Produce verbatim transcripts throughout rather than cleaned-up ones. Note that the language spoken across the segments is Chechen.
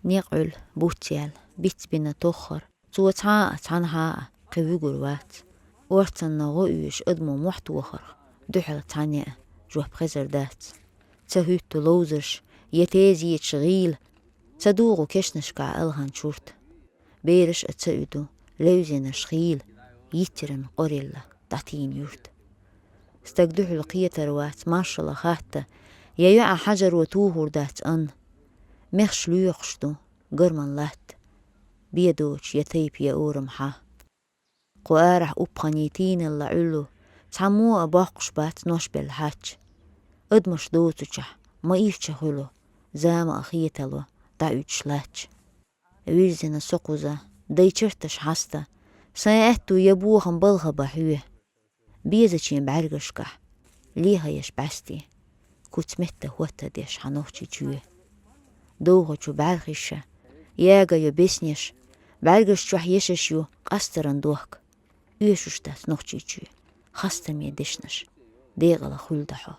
Некъ Ӏуьллу, буц яьлла, бицбина тоххар. Цо цхьа а, цхьанхьа а кхин вуьгур вац. Орцанна гӀо оьшу адамо мохь тохарх, дуьхьал цхьанне а жоп хезар дац. Ца хӀуьтту ловзарш, я тезеташ гӀийла, ца дугӀу кешнашкахь алхан чурт. Бераш а ца уьду, левзенаш хийла, йицъяран къорелла дӀатийна юрт. Стаг дуьхьал кхетар вац, маршалла хатта, я йоӀа хьажаро тухур дац ан. Мехаш лоькхуш ду, гарман латта, бедочу я тайпа, я орам хьа. Кху арахь уппхане тийналла Ӏуьллу, цхьаммо а боккхуш бац нош белла хьач. Адамаш доцучохь ма ирча хуьлу, зама а хетало дӀауьдуш лач. Вирзина со кхуза, дай чарташ хьаста, сайн аьтту я бохам балха бан хьоь. Безачийн бӀаьргашкахь лехаеш бӀаьсте, куц метта хӀоттадеш хьан нохчий чоь. Довхачу бӀаьрхиша, яга йо беснеш, бӀаьргаш чохь ешаш ю къастаран дохк. Оьшуш дац нохчий чоь хастаме дешнаш, декъала хуьлда хьо,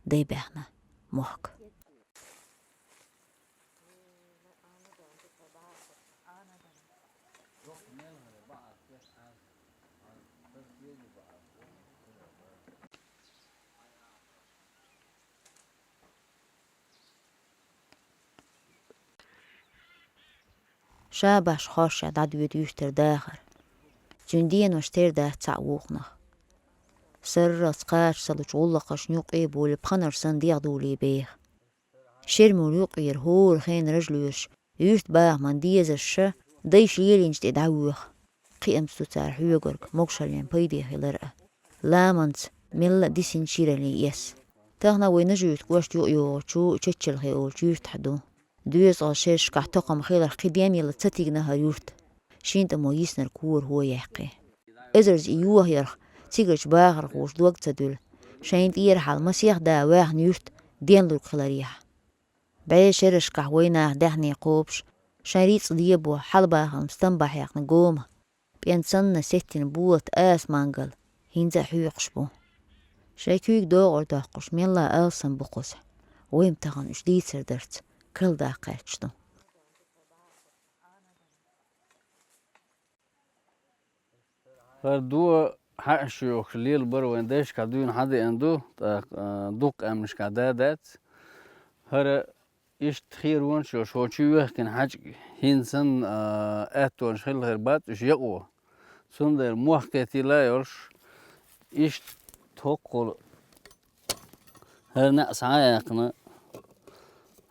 дай баьхна мохк. Ша баш хорша дӀадоьду юьртара дахар. Цуьнан денош тера дац цхьаъ вукхунах. Сарралц кхача ца лучу гӀуллакхашна юккъе а болу пханарш санна дегӀ долий беха. Шермур юккъера хӀора хенан ража лоьраш, юьртан бахаман дезарша дайша лелийначу тӀе дӀавоьху. Кхиамца ду цара хьоьгург, могушаллин пайде хилар а. Ламанца мелла а дисина шираллин эс. Тахана вай Нажи-Юьртан кӀошта юкъайогӀучу Чеччалхе олучу юьртахь ду. Доьзалан шерашкахь тохам хиларх кхин дем яла ца тигна хӀара юрт. Шина тӀамо йиснарг хӀора хӀо яьккхи. Эзарза и йохаярх цигарчу бахархоша дог ца дуьллу, шайна тӀера хьал масех да ваьхна юрт денлург хиларехь. БӀе шерашкахь вайнах даьхне кхобуш, шайн рицкъ дебо хьалабахаран стам бахьаькхна гома, пӀен санна сеттина болат аса мангал хӀинца а хьоькхуш бу. Шайн куьйга догӀур доккхуш, мелла а алсам бу кхуза. Вай-м тахана уьш дийцар дарца карладаккха кхаьчна ду. ХӀара ду хьаьаш йохуш лелабар вайн дайшкахь дуьйна хьадеана ду, тӀаккха, а, дукха къаьмнашкахь да дац. ХӀара иштта херонаш йолуш, хӀо чу йоьхкина хьаьжкӀа хӀинца санна, а, аьттонаш хилла хир бац уьш якъо. Цундела мохк кхетийла йолуш, иштта хӀоккхул хӀара неӀ схьа а яьккхина,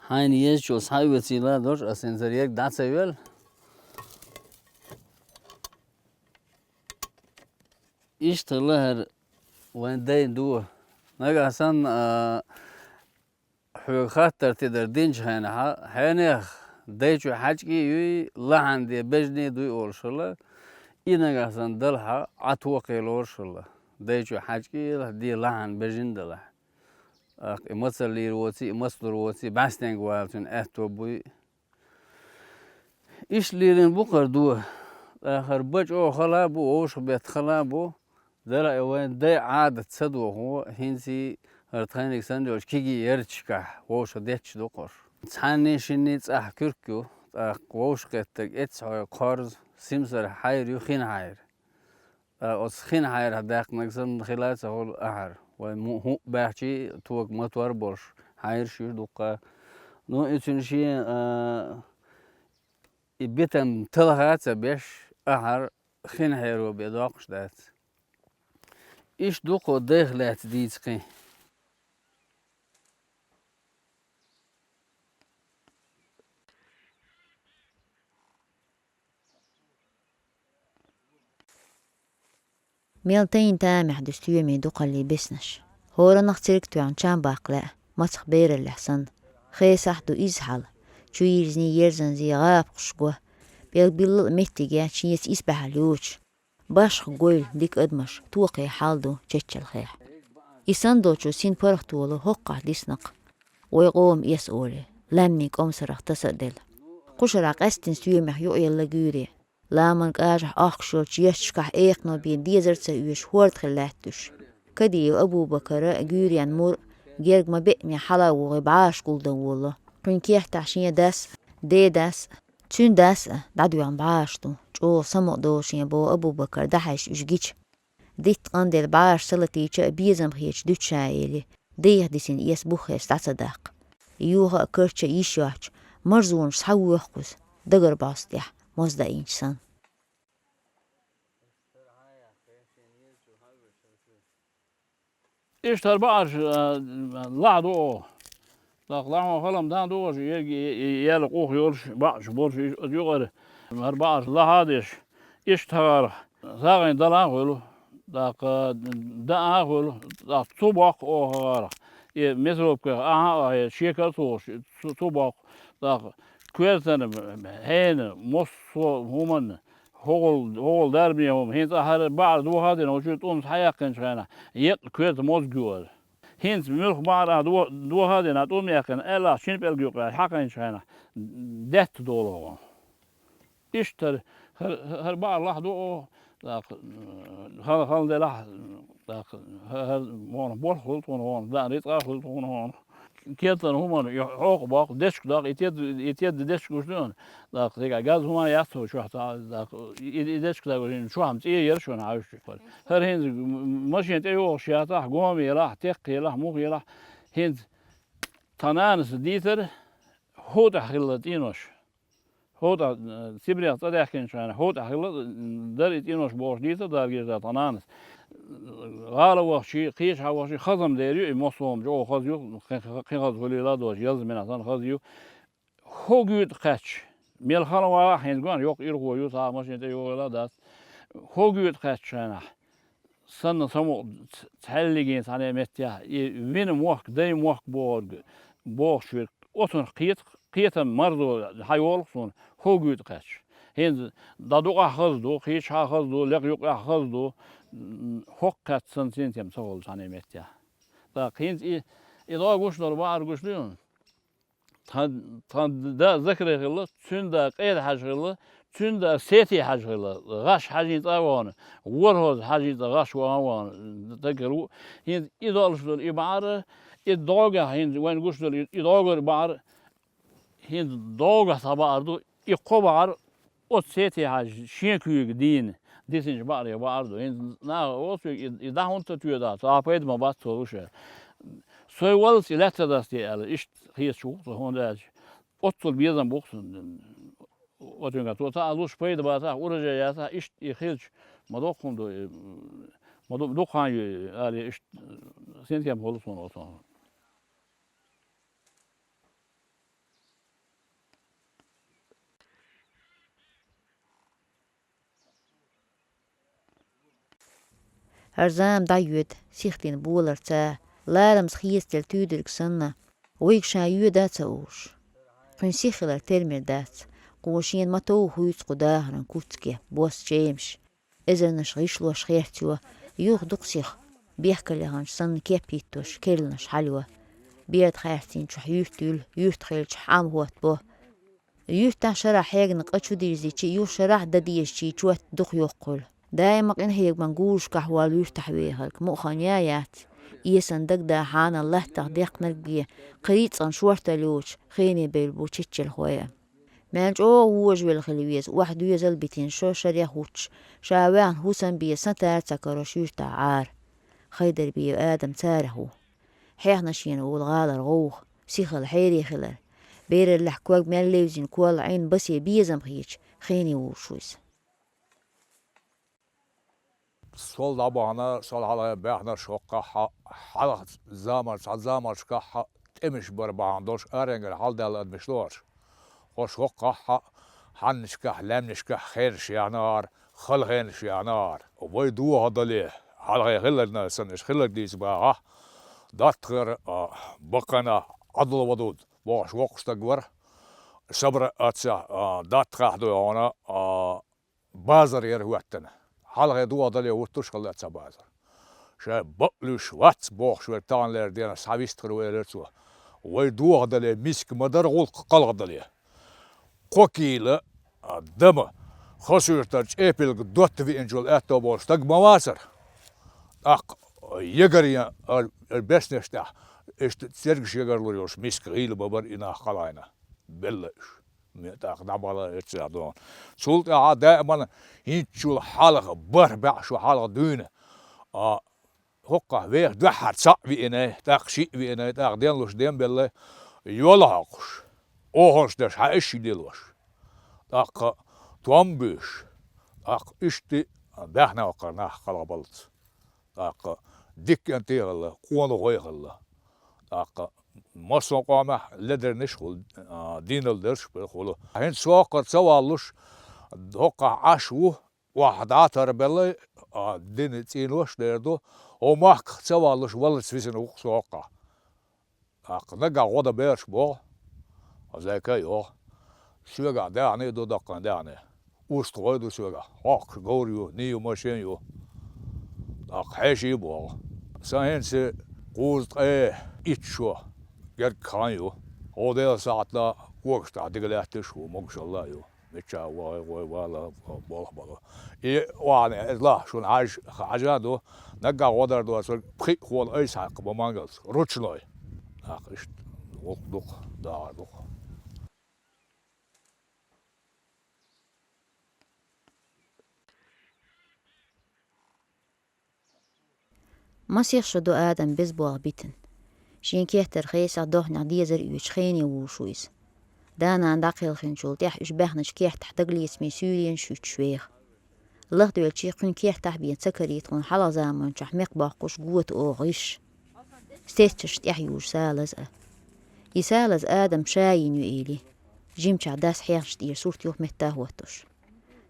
хьайна езачул схьа а оьцийла долуш, ас хӀинца ерг дӀа ца йоьлла. Иштта хилла хӀара вайн дайн ду. Нагахь санна, а, хьоьга хаттар-тидар динчу хенахь, хьенех дайчу хьаьжкӀий юй, лахьан де бежний дуй олуш хилла, и нагахь санна далахь, Ӏа токхе лоруш хилла. Дайчу хьаьжкӀий елахь, де лахьан бежин далахь. ТӀаккха и мацаллийр воций, и мацлур воций, бӀаьстенга вала цуьнан аьтто буй. Иштта лелийна бу хӀара ду. ТӀаккха хӀара бан чӀогӀа хала а бу, вовшах бетта хала а бу. Дала и вайн дай Ӏадат ца дохо, хӀинций хӀара тхайниг санна йолчу кегий ярташкахь вовшах детташ ду кхуш. Цхьанний шинний цӀахь куьрк ю, тӀаккха вовшах гӀеттарг эццахьой кхорза, симсар хьайр ю, хин хьайр. ТӀаккха оцу хин хьайрах даьккхинарг санна хила а ца хуьлу ахьар. Вайн му-, хӀуъа баьхчий, тога мотор а болуш, хьайраш ю дуккха. Ну, и цуьнан шен, а, и битам талха а ца беш, ахьар хин хьайро бен доккхуш дац. Иштта ду кху дайх лаьцна дийца кхин. Мел тайна тамехь ду стоьмийн дукхаллий беснаш. ХӀораннах церг тоьхна чам баккха лаьа, мацах бераллехь санна. Хесахь ду иза хьал, чу йирзиний ерзанзий гӀапакхаш го, пӀелг билла а меттиге чеца исбаьхьалла йоцуш. Башха гойла дика адамаш токхе хьал ду Чеччалхехь. И санна долчо син паргӀатолу хӀоккхахь диснакх. Вай къоман эс олий, лаьмнийн кӀомсарах таса а делла. Кхушарахь къаьсттина стоьмех юкъаелла гуьйре. Ламан кӀажахь охкуш йолчу ешшашкахь экхано бен дезар а ца оьшу хӀорда хила лаьтташ. Кадиев Абу-Бакара, Гуьйрен Мур, герга ма-беъне хьала а вогӀий бӀаьш гулдан волу. Кхуьнан кертахь шен дас а, дедас а, цуьнан дас а дӀадоьгӀна бӀараш ду, чӀогӀа самукъадолу шен боху Абу-Бакар дӀахьаьжча уьш гича. Дитта къанделла бӀараш ца латийча а безам хеташ дуьту ша эли, дайх дисина эс бух хезча дӀа ца даккха. Юха а карча а йиш йоцчу, марзонаш схьавоьху кхуза, дагар бӀостехь, моз даийначу санна. Иштта хӀара баӀарш, а, лахьа ду оха. ТӀаккха лахьон халам дан догӀуш, ерг, е-, е-, яьлла къух йолуш, баӀаш болуш, иш-, оцу юкъара хӀара баӀарш лахьа а деш, иштта хӀара сагӀина дала а хуьлу, тӀаккха даа а хуьлу, тӀаккха цу боккху оха хӀара. И мясорубках ахьа а охье, шека а тухуш, цу, цу боккху, тӀаккха коьртана, хьенан, массо а хӀуманна, хӀокхул, хӀокхул дарбане хӀума, хӀинца ахьа хӀара баӀар доха а дина, оцу чуьра тӀум схьаяьккхинчу хенахь, еккъа коьрта мозга ю хӀара. ХӀинца муьлхха баӀар ахьа до-, доха а дина, тӀум яьккхина, аьллахь шина пӀелг юкъа хьакхинчу хенахь, даьтта долу хӀума. Иштта хӀара, хӀара, хӀара баӀар лахьа ду оха, тӀаккха, хала, хала делахь, тӀаккха, хӀара, хӀара, хӀуна болх хуьлу тхуна хӀуна, дан рицкъа а хуьлу тхуна хӀуна. Кертан хӀуманна и хьокху боккху дечиг даккха, и тед-, и тед дечиг гуш дуьйна, тӀаккха дерг а газ хӀума яц хӀокху чохь, тӀаккха и, и дечиг дагуш, чохь-м цӀе яра шуна хьаьжча. ХӀара хӀинца машен тӀе йогӀуш яцахь, гома елахь, текха елахь, муха елахь, хӀинца тхан нанас дийцара, хӀокху тӀехь хилла цӀенош. ХӀокху тӀехь, э, Сибрех цӀа даьхкинчу хенахь, хӀокху тӀехь хилла, э, дара и цӀенош бохуш дийцара Дала гечдар тхан нанас. ГӀала вахчий, кхечахьа вахчий, хаза-м дер ю, и массо а хӀума чӀогӀа хаза ю, кхин, кхин хаза хуьлийла а доцуш, ялсаманехь санна хаза ю. ХӀокху гуьйту кхаьчча, мелхала вахахь хӀинца гоьна, йоккха ирахо ю, цхьа а машен тӀе йогӀийла а дац. ХӀокху гуьйту кхаьччу хенахь, санна самукъа ц-, цхьаьллигина цхьана меттехь, и вина мохк, дай мохк бохург, бохуш верг, оцунах кхета, кхетам марзо хьайолу суна, хӀокху гуьйту кхаьчча. ХӀинца дӀа дукъахь хаза ду, кхечахьа хаза ду, лекха юккъехь хаза ду, м, хӀокху кхаьчча санна синтем ца хуьлу цхьана меттехь. ТӀаккха хӀинца и, и дӀо гуш долу баӀар гуш дуй хьуна? Тхан, тхан да Закри хилла, цуьнан да Къеда-Хьаьжа хилла, цуьнан да Сети-Хьаьжа хилла, гӀаш Хьаьжин цӀа а вахана, ворхӀазза Хьаьжин цӀа гӀаш вахана, вахана, даггара ву. ХӀинца и долуш долу и баӀар, и дӀогахь хӀинца вайна гуш долу и, и дӀогара баӀар, хӀинца дӀогахь цхьа баӀар ду, и кхо баӀар оцу Сети-Хьаьжа шен куьйга дийна, дисинчу баӀарех баӀар ду. ХӀинца наха оцуьнга и, и дӀа хӀунда ца тоьдахь, цхьа а пайда ма бац цо луш. Сой валлалц и лаьцна дасте аьлла, иштта хеташ ву-кх со, хӀунда аьлча оццул безам бу-кх сан. Оцуьнга цо ца а луш пайда бацахь, урожай яцахь, иштта и хилча, ма доккха хӀума ду, и, ма ду-, дукха хан ю, аьлла, иштта синтем хуьлу суна оцунах. ХӀара зама дӀайоьду, сихдина боларца, ларамца хецаделла туьйдург санна, вайга ша йоьда а ца уьш. Кхуьнан сих хилар тера-мера дац, кхо шена ма-тов хуьйцу кху дахаран куцке бос чемаш. Эзарнаш гӀишлош херцайо, юха дукха сих, бехкалла яханчу санна кеп хӀиттош, керланаш хьалайо. Берда хаьрцинчохь юьрт юьллу, юьрт хилчахь Ӏам хӀоттабо. Юьртахь шарахь хьегна къа чу дирзичи, юха шарахь дан дезачи чот дукха йоккха хуьлу. Даима къинхьегаман гулушкахь волу юьртахь вехарг мукъа хан я яц. Эсан дагадахьана латтах деккхнарг бен, кхин рицкъан шорталла йоцуш, хене бевлла бу чеччалхой а. Мел чӀогӀа вожавелла хила веза, охьа доьзал битина шо шарех хӀуттуш, ша ваьхна хӀусам бен сан тара ца карош юьртахь Ӏара. Хайдар бен адам царах ву. Хьехна шена волу гӀалара гӀовгӀа, сихалла хьере хилар. Бераллехь ког мел левзина колла Ӏин басе безам хеташ, хене вуьйлуш ву иза. Сол дӀабахана, сол хьалха баьхнарш хӀоккхахь, хьалха заман, цхьа заманашкахь тӀемаш бара бахьана долуш, аренгара хьалдаьлла адамаш лораш. Хьош хӀоккхахь, хьаннашкахь, лаьмнашкахь хенаш яхнахьара, хала хенаш яхнахьара. Вай дохадале, хьалхе хилларг санна, аша хилларг дийца бахахь, Даттахара, а, баккхана Ӏадал вадуд бохуш воккха стаг вара. Сабра аца, а, Даттахахь ду хьуна, а, базар яра хӀоьттина. Хьалхе дохадале хӀуттуш хилла цхьа базар. Ша бакълуьйш вац бохуш верг таханлера денахь схьавистхир ву, элира цо. Вай дохадале миска ма дара гӀуллакх кхалхадале. Кхо кийла, а, дама, Хасуьртара чӀепилга дотта веанчул аьтто болуш стаг ма вацара. ТӀаккха ягарен, а, а, беснеш тӀехь Иштта цергаш ягарлур йолуш миска гӀийла бан бара и нах кхалхьайна. Белла уьш. Ме тӀаккха дӀабала эццехь дона. Цул тӀаьхьа даиман хӀинцачул хьалха бархӀ баьӀ шо хьалха дуьйна, а, хӀокхахь веха дуьххьара цхьаъ виъинай, тӀаккха шиъ виъинай, тӀаккха денлуш дем беллай, йола хьокхуш, оханаш деш хьаьшший лелош, тӀаккха том буьйш, тӀаккха иштта баьхна ваккхара нах кхалхабаллалц. ТӀаккха дикка кӀентий хилла, къонахой хилла. ТӀаккха массо а къомах ледарниш а хуьлу, а, дийналла дерш а хуьлу. ХӀинца соккхар ца валлуш, хӀокхахь Ӏаш ву, охьа дӀа а тарбеллай, а, дина цӀийнош а дер ду, хӀо махках ца валлуш валлалц висина ву-кх со хӀокхахь. ТӀаккха нагахь гӀо дан бераш боху, хьо зайка а йоху. Соьгахь даьхни а ду, даккхана даьхни. УстагӀой а ду соьгахь. Хьокхуш говр ю, ни ю, машен ю. ТӀаккха хьеший а боху. Сан хӀинца кхузткъе итт шо герга хан ю. ХӀо Делан сахьтана когаш тӀехь дика лаьтташ ву, могушалла а ю. Мичча вахе, вай вала, болх бало. И вахана, иза лахь шуна хьаж-, хьажа а ду, наггахь гӀо дар доцург пхиъ хола айса хьаькхна бан мангалца, ручной. ТӀаккха иштта гӀуллакх ду-кх, дахар ду-кх. Масех шо ду Адам беза болх битина. Шен кертара хесахь дохнех дезар оьцуш хене вуьйлуш ву иза. Да-нана дӀакхелхинчул тӀаьхьа уьш баьхначу кертахь дагалецамийн суьйренаш юьттуш веха. Лахдоьлчий кхуьнан кертахь бен ца карийта хьуна хьалха заманчохь мекх боккхуш гота оха йиш. Стеццаш тӀаьхьа южу салаза а. И салаза Адам ша йина ю или. Жимчохь дас хьехначу тӀера сурт юха метта а хӀоттуш.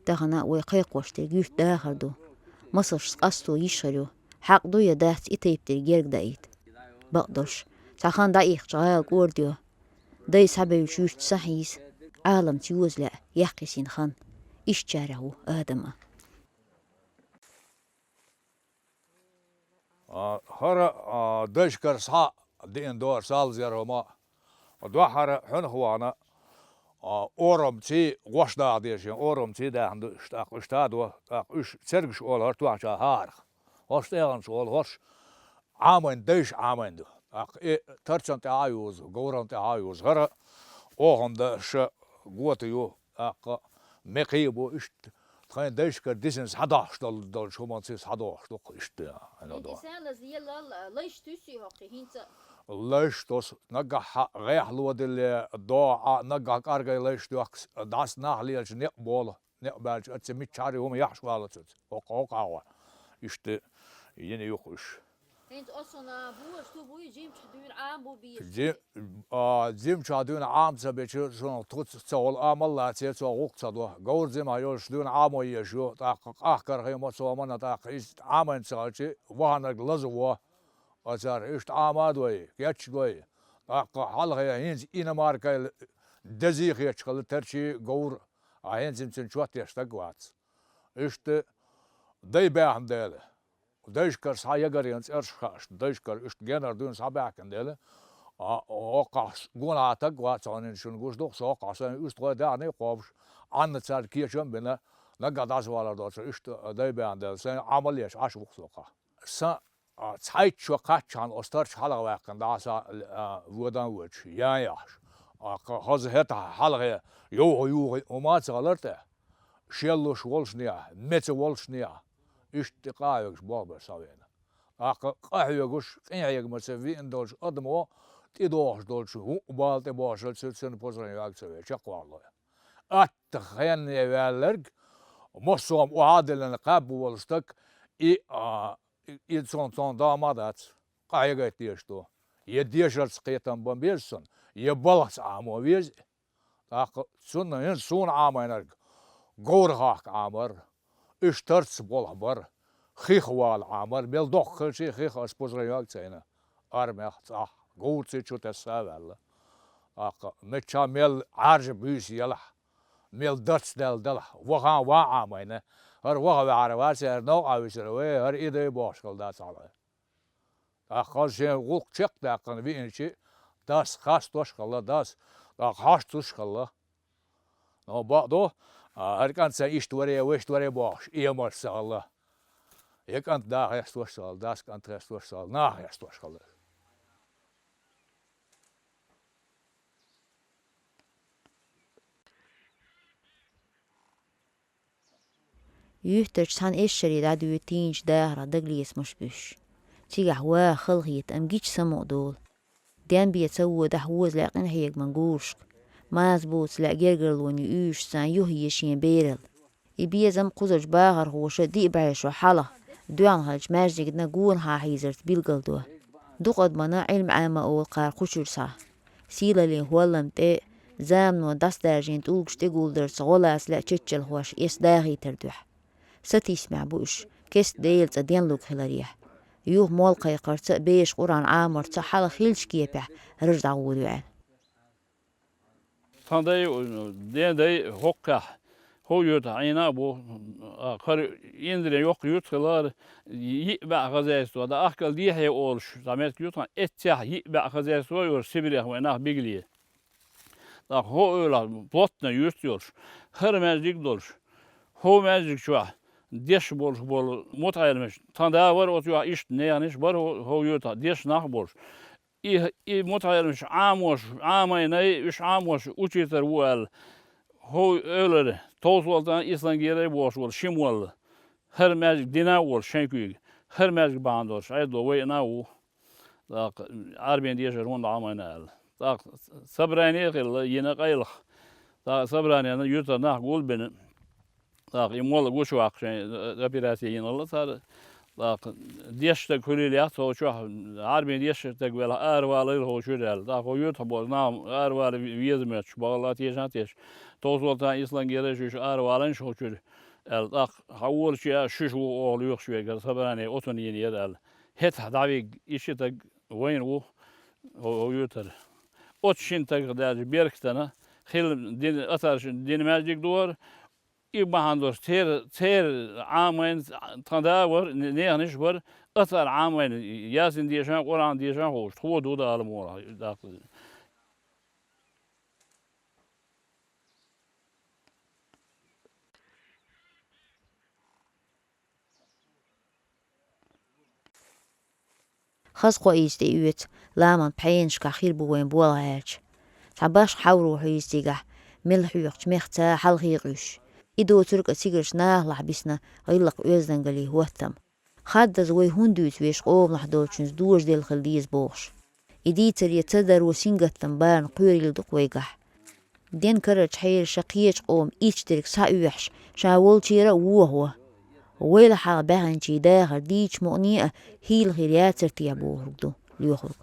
Тахана вай кхайкхош дерг юьртан дахар ду. Масалшца къасто йиш хир ю. Хьакъ ду я дац и тайпа дерг герга даийта? Бакъдолуш, цхьа хан дӀаихча гӀала кӀордайо. Дай схьабевлча юьртан сан хьийза, Ӏаламца йоза лаьа, яккхийсина хан. Ишттачарех ву Адам а. А, хӀара, а, дайшкара схьа диъна дора салаза яр хӀума. Дуьххьара хьуьнах вахана, а, орамций гӀош даха дезаш, орамций даьхна ду, уьш тӀаккха уьш тадо, тӀаккха уьш цергаш олу хӀара тохча хьарах. ХӀорш тӀегӀанаш олу, хӀорш Ӏамайн, дайша Ӏамайн ду. ТӀаккха и тарцан тӀехь а юзу, говран тӀехь а юзу. ХӀара оханан даша гота ю, тӀаккха мекхий а бу, иштта тхайн дайшкара дисина схьадохьуш дол-, долчу хӀуманца схьадохьуш ду-кх иштта. Хьайна до. Лайш тосу, нагахь гӀехьа лодилле, догӀа, нагахь кӀаргай лайш доьхкас, дӀаса нах лелачу некъ болу. Некъ баьлча, аца миччахьара хӀума яхьаш валац оцу. ХӀокху, хӀокху агӀор. Иштта йина юха уьш. ХӀинца осана бу, шу буй, жимчохь дуьйна Ӏама бу безаш. Жи-, а, жимчохь дуьйна Ӏама ца бечу, шуна тхуца ца волу амал лаций, цо гӀуллакх ца до. Говр жимахь йолуш дуьйна Ӏамо езаш ю, тӀаккха къахкара хи ма цо мана, тӀаккха иза Ӏамайна ца хилчи, ваханарг лаза во. Ацара иштта Ӏама а дой, кечдой. ТӀаккха хьалхе хӀинца иномаркал дезий хеташ хилла терчий говр. А хӀинца цуьнан чот еш стаг вац. Иштта дай баьхна дела, дайшкара схьа ягарйина цӀерш хаьаш, дайшкара иштта генара дуьйна схьабаьхкина дела, а, хӀокхахь гонахьа таг вац хьуна, шуна гуш ду-кх со, хӀокхахь сайн уьстагӀой даьхний кхобуш, Ӏанна царна кечам а бина, наггахь дӀасавалар доцург, иштта дай баьхна дела, сайн Ӏамал еш Ӏаш ву-кх со хӀокхахь. Сан А, цхьайтта шо кхаччахьана оцу тарча хьалха ваьккхина дӀа сан, а, водан а воьдуш, ян яхьаш. А, кха-, хаза хӀетахь хьалхе йовха юха хӀума а ца хилар тӀе, шеллуш волушнехь, меца волушнехь, иштта тӀе къахьоьгуш болх бара схьавеана. ТӀаккха къахьоьгуш, къинхьегамаца виъна долчу адамо тӀедогӀуш долчу хӀуъа бала тӀе бохуш, цу-, цуьнан пузаран йоьгу ца ве, чекхвалло. Атта хенне ваьлларг, массо а охьа а диллина кхаьбба волу стаг, и, а, И, и цунна, цунна дама а дац, къахьегайта дезаш ду. Я дешарца кхетам бан беза цунна, я балхаца Ӏамо веза. ТӀаккха цунна, хӀинца суна Ӏамийнарг, говр хахка Ӏамар, уьш тарца болх бар, хих вала Ӏамар, мел доккха хилчий хих, ас пузаран йоьгу ца йина, армех, цӀахь, говрций чу тесса а ваьлла. ТӀаккха миччахь мел Ӏаьржа буьйса елахь, мел дарц даьлла делахь, вахан ван Ӏамийна, хӀара ваха ваьхьар вац, хӀара новкъа висира вай, хӀара и дай бохуш хилла дац хьалха. ТӀаккха хаза шен гӀуллакх чекхдаьккхина виъначи, дас хастош а хилла, дас, тӀаккха хьоштуш а хилла. Но бакъду, а, хӀара кӀант сайн иштта варе, вешта варе бохуш, эмалш ца хилла. Я кӀант да хестош а ца хилла, дас кӀант хестош а ца хилла, нах хестош а хилла. Юьртарчу цхьана эшшаре дӀадоьду тийначу дахарх дагалецамаш буьсуш. Цигахь ваха хала хета, амма гича самукъа долу. Денбе ца водахь воза лаьа къинхьегаман гурашка. Маза боцу лаьа гергарлоне уьйшуш царна юхае шен бералла. И безам кхузарчу бахархоша диъ бӀе шо хьалха, доьгӀна хиллачу маьждигна гонахьа хьийзарца билгалдо. Дукха адамна Ӏилма Ӏама олу кхара кху чуьра схьа. Сийлаллин хӀоллам тӀе, замано дӀасадаржийна тӀулгаш тӀе гулдарца гӀо лаца лаьа чеччалхош эс дахийтар дуьхьа. Сатийсамехь бу уьш, кеста Делан цӀа денлург хиларехь. Юха молла кхайкхарца а, беша Къуръан Ӏаморца а хьалха хиллачу кепехь раж дӀагӀур ю аьлла. Тхан дай, ден дай хӀоккхехь, хӀо юьртахь Ӏийна а бу, а, хӀара инзаре йоккха юьрт хилар, йиъ баьӀ хозяйство, дан ахкал дехье олуш, цхьа меттиг ю тхан, эццехь йиъ баьӀ хозяйство йолуш, Сибрех вайн нах бигале. ТӀаккха хӀо эвлахь, плотно юьрт йолуш, хӀара маьждиг а долуш, хӀо маьждиг чохь деш болуш болу мутаӀеламаш, тхан да вара оцу юьхь иштта неханаш бара хӀо, хӀо юьртахь деш нах а болуш. И, и мутаӀеламаш Ӏамош, Ӏамайнай, уьш Ӏамош учитар ву аьлла, хӀо эвлара, Товсолтан Ислангерай бохуш волу ши молла, хӀара маьждиг дина а волуш шайн куьйга, хӀара маьждиг бахьана долуш Ӏедало вайна а ву. ТӀаккха Ӏарбийн дешар хӀунда Ӏамайна аьлла. ТӀаккха собрание а хилла, йина къайлаха. ТӀаккха собранена юьртара нах гулбина. ТӀаккха и молла гучуваккха шайн, э, операция йиналла цара. ТӀаккха дешна стаг хуьлийла яц хӀокху чохь, Ӏарбийн дешна стаг велахь, аравалийла хӀокху чуьра аьлла. ТӀаккха хӀо юьртахь болу нах аравала веза моьттуш, бахалла тешан а тешаш. Товсолтан Ислангерай шуьша аравалийша хӀокху чуьра аьлла. ТӀаккха хьан волчу а шуьша ву оха лоьхуш верг, хӀара собрание оцунна йинера аьлла. ХӀетахь дӀавигна и ши стаг вайна ву хӀо, хӀо юьртара. Оцу шина стагах даьлча беркатана хилла дин, атарш дин маьждиг дора, и бахьана долуш церан, церан Ӏамайна тхан да а вара, не-, неханаш а бара, атар Ӏамайна, ясин дешан, Къуръан дешан а ховш, тхо ду Дала муха даккха. Хаза кхоийца тӀеоьцу ламан пхьенашкахь хир бу вайн болх аьлча. Цхьа башха хьавро хьийза цигахь, мел хьоькхучу мехца хьалхе къуьйсуш. И доцург а цигарчу нахалахь бисна гӀиллакх-оьздангаллин хӀоттам. Хаддаза вай хӀунда дуьйцу вешан къомалахь долчуьнца дожаделла хила деза бохуш. И дийцаре ца даро сингаттам барна кхоьрийла ду-кх вайгахь. Ден карарчу хьелаша кхечу къоман ичча дерг схьаоьхьуш, ша волчера а вохо. Вайл хьалха баьхначийн дахар дийча мукъане а хӀийла хир яцара техьа бохург ду, лоьхург.